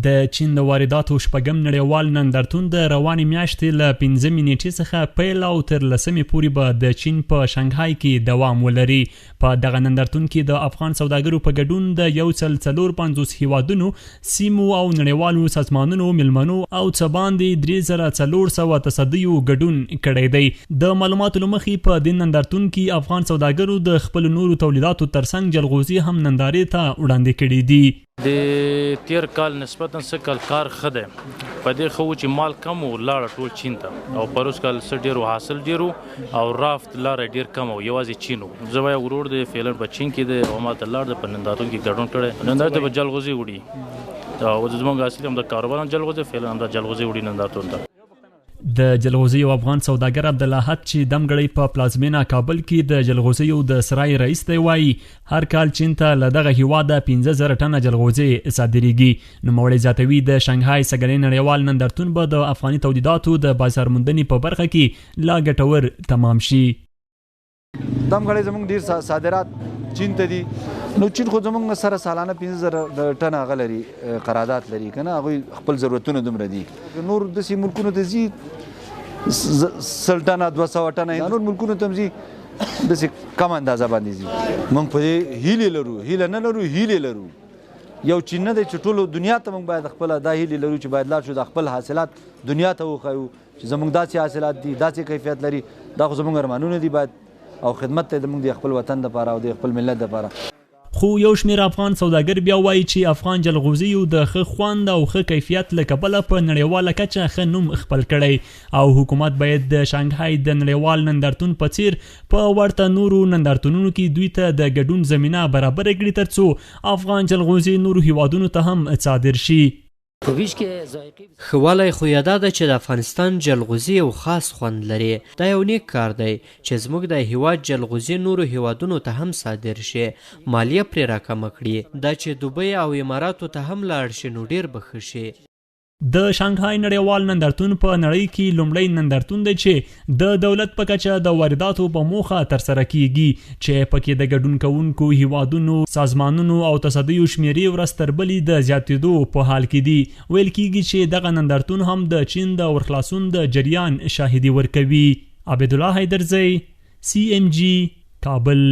د چین د وارداتو شپږم نړیوال نندارتون د روانې میاشتې له پنځمې نیټې څخه پیل او تر لسمې پورې به د چین په شانګهای کې دوام ولري. په دغه نندارتون کې د افغان سوداګرو په ګډون د 154 هیوادونو، سیمو او نړیوالو سازمانونو میلمنو او څه باندې 3400 تصدیو ګډون کړی دی. د معلوماتو له مخې په دې نندارتون کې افغان سوداګرو د خپلو نورو تولیداتو ترڅنګ جلغوزي هم نندارې ته وړاندې کړي دي. د تیر کال نسبتا سږ کال کار ښه دی، په دې ښه و چې مال کم و، لاړه ټول چین ته، او پروس کال څه ډیر و، حاصل ډیر و او رافت لاره ډیر کم و، یوازې چین و. زما یو ورور دی فعلا په چین کې دی او ما ته لاړ دی، په نندارتون کې ګډون کړی، نندارتون ته به جلغوزي وړي، او زموږ اصلي هم د کاروبار هم جلغوزي، فعلا هم د جلغوزي وړي نندارتون ته. د جلغوزیو افغان سوداګر عبدالاحد چې دمګړۍ په پلازمینه کابل کې د جلغوزیو د سرای رئیس دی وایي هر کال چین ته له دغه هیواده 5000 ټنه جلغوزي صادریږي. نوموړی زیاتوي د شانګهای سږنی نړیوال نندارتون به د افغاني تولیداتو د بازار موندنې په برخه کې لا ګټور تمام شي. دمګړۍ زموږ ډیر صادرات چین ته دي، نو چین خو زموږ سره سالانه 5000 ټنه هغه لري، قرارداد لري که نه، هغوی خپل ضرورتونه دومره دي. نور داسې ملکونو ته ځي 100 ټنه 200 ټنه، نور ملکونو ته هم ځي داسې کم اندازه باندې ځي. موږ په دې هیلې لرو، هیله نه لرو، هیلې لرو. یو چین نه دی چې ټولو دنیا ته موږ باید خپله دا هیلې لرو چې باید لاړ شو دا خپل حاصلات دنیا ته وښیو چې زموږ داسې حاصلات دي، داسې کیفیت لري. دا خو زموږ ارمانونه دي باید او خدمت ته زموږ د خپل وطن دپاره او د خپل ملت دپاره. خو یو شمېر افغان سوداګر بیا وایي چې افغان جلغوزیو د ښه خوند او ښه کیفیت له کبله په نړیواله کچه ښه نوم خپل کړی او حکومت باید د شانګهای د نړیوال نندارتون په څیر په ورته نورو نندارتونونو کې دوی ته د ګډون زمینه برابره کړي ترڅو افغان جلغوزي نورو هیوادونو ته هم صادر شي. ښه والی خو یې دا ده چې د افغانستان جلغوزي یو خاص خوند لري. دا یو نیک کار دی چې زموږ د هیواد جلغوزي نورو هیوادونو ته هم صادر شي، مالیه پرې راکمه کړي. دا چې دوبۍ او اماراتو ته هم لاړ شي نو ډیر به ښه شي. د شانګهای نړیوال نندارتون په نړۍ کې لومړی نندارتون دی چې د دولت په کچه د وارداتو په موخه ترسره کیږي چې پکې د ګډون کوونکو هیوادونو، سازمانونو او تصدیو شمیرې ورځ تر بلې د زیاتېدو په حال کې دي. ویل کیږي چې دغه نندارتون هم د چین د ورخلاصون د جریان شاهدي ورکوي. عبیدالله حیدرزی، سی ام جی، کابل.